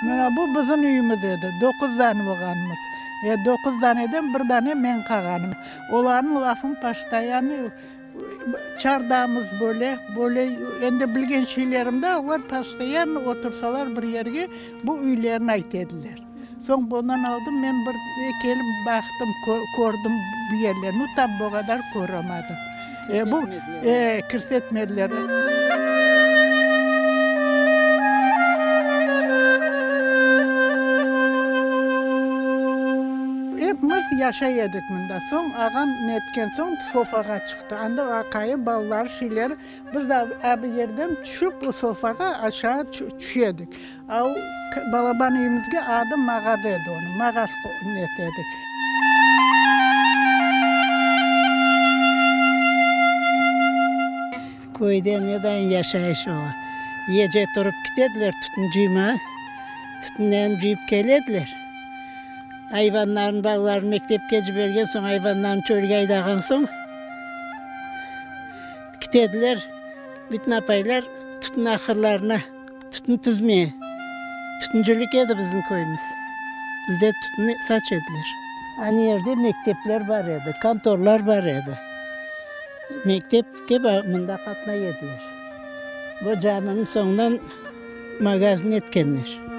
Mına bu bizim üyümiz edi, doquz dane bolğanımız. E, doquz daneden bir dane men qalğanım. Olarnıñ lafın postoyanno çardağımız böyle, böyle, endi bilgen şeylerimde olar postoyanno otursalar bir yerge bu üylerini ayta ediler. Soñ bundan aldım men bir kelip baqtım, kördim bu yerlerni, tap bu qadar köremadım. E, bu, e, kirsetmediler. Epimiz yaşay edik mında. Soñ ağam netken soñ sofağa çıqtı. Anda aqayı, balaları, şeyleri, biz de a bu yerden tüşip sofağa aşağı tüşe edik. A o balaban üyümizge adı mağaz edi onıñ, mağaz nete edik. Köyde nedayın yaşayış o. Gece turıp kitediler tütün cıymağa, tütünden cıyıp kelediler. Ayvanların, balaların mektepke cibergen soñ, ayvanlarnı çölge aydağan soñ, kitediler, bütün apaylar tütün ahırlarına. Tütün tizme. Tütüncilik edi bizim köyümiz. Bizde tütün saç ediler. Ani yerde mektepler bar edi, kontorlar bar edi. Mektepke mında qatnay ediler. Bu caminiñ soñundan magazin etkenler.